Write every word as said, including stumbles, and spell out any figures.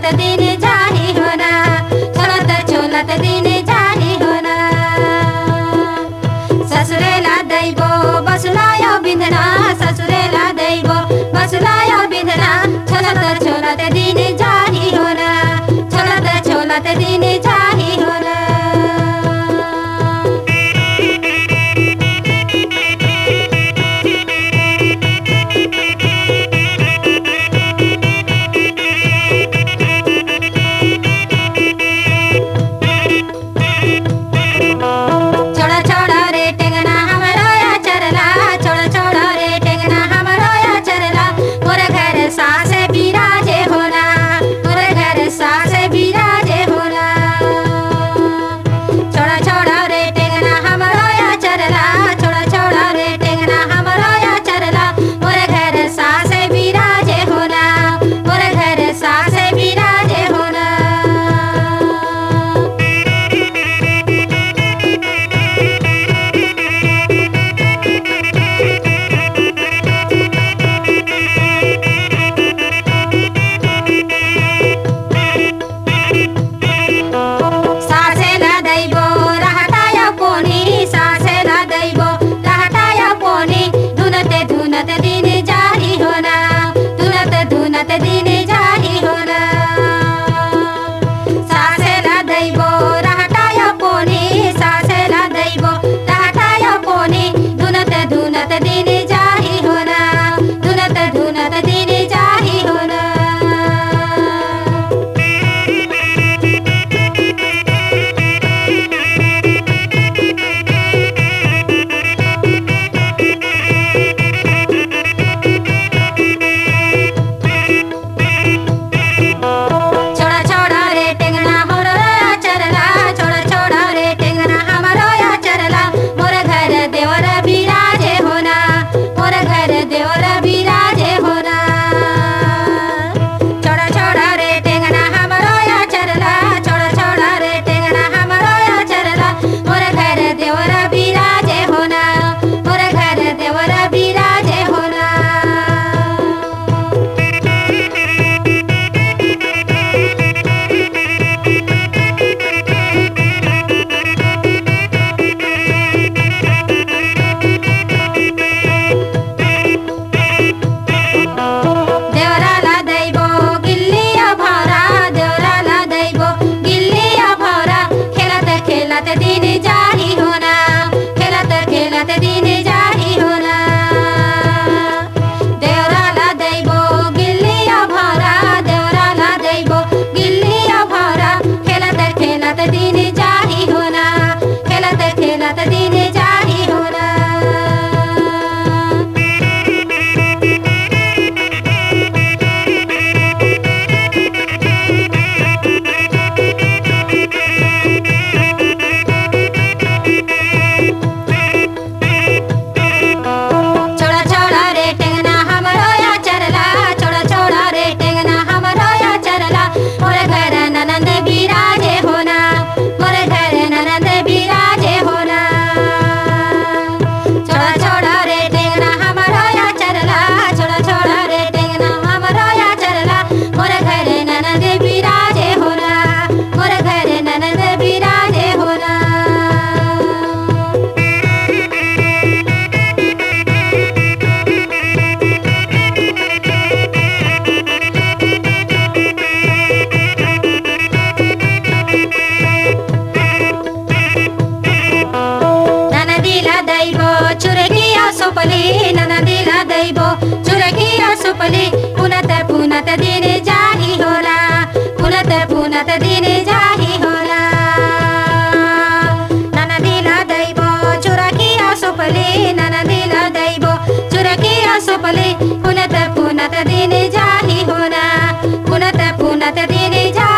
दिन जाही होना, छोलत छोलत दिन जाही होना। ससुरे ला दैबो बसुलायो बिंधना, ससुरे ला दैबो बसुलायो बिंधना। छोलत छोलत दिन जाही होना, छोलत छोलत दिन जाही होना। छोड़ा छोड़ा रे टेंगना हमरो या चरला, छोड़ा छोड़ा रे टेंगना हमरो या चरला। मोर घर सास बिराजे होना, मोर घर सास बिराजे होना। छोड़ा छोड़ा रे टेंगना हमरो या चरला, छोड़ा छोड़ा रे टेंगना हमरो या चरला। मोर घर सास बिराजे होना, मोर घर सास बिराजे होना। सासे ला दैबो रहता या पोनी, सासे ला दैबो रहता या पोनी। धुनत धुनत दिन जाही होना, धुनत धुनत दिन जाही होना। सासे ला दैबो रहता या पोनी, सासे ला दैबो रहता या पोनी। धुनत धुनत दिन जाही होना, धुनत धुनत दिन जाही होना। छोड़ा छोड़ा रे टेंगना हमरो या चरला, छोड़ा छोड़ा रे टेंगना हमरो या चरला। मोर घर देवर बिराजे होना, मोर घर देवर बिराजे होना। छोड़ा छोड़ा रे टेंगना हमरो या चरला, छोड़ा छोड़ा रे टेंगना हमरो या चरला। मोर घर देवर बिराजे होना, मोर घर देवर बिराजे होना। देवरा ला दैबो गिल्ली अउ भौरा, देवरा ला दैबो गिल्ली अउ भौरा। खेलत खेलत दिन जाही होना, खेलत खेलत दिन जाही होना। देवरा ला दैबो गिल्ली अउ भौरा, देवरा ला दैबो गिल्ली अउ भौरा। खेलत खेलत दिन जाही होना, खेलत खेलत दिन जाही होना। छोड़ा छोड़ा रे टेंगना हमरो या चरला, छोड़ा छोड़ा रे टेंगना हमरो या चरला। मोर घर ननंद बिराजे होना, मोर घर ननंद बिराजे होना। छोड़ा छोड़ा रे टेंगना हमरो या चरला, छोड़ा छोड़ा रे टेंगना हमरो या चरला। मोर घर ननंद बिराजे होना, मोर घर ननंद बिराजे होना। ननदी ला दैबो चुरकी अउ सुपली, ननदी ला दैबो चुरकी अउ सुपली। पुनत पुनत दिन जाही होना, पुनत पुनत दिन जाही होना। ननदी ला दैबो चुरकी अउ सुपली, ननदी ला दैबो चुरकी अउ सुपली। पुनत पुनत दिन जाही होना, पुनत पुनत दिन जाही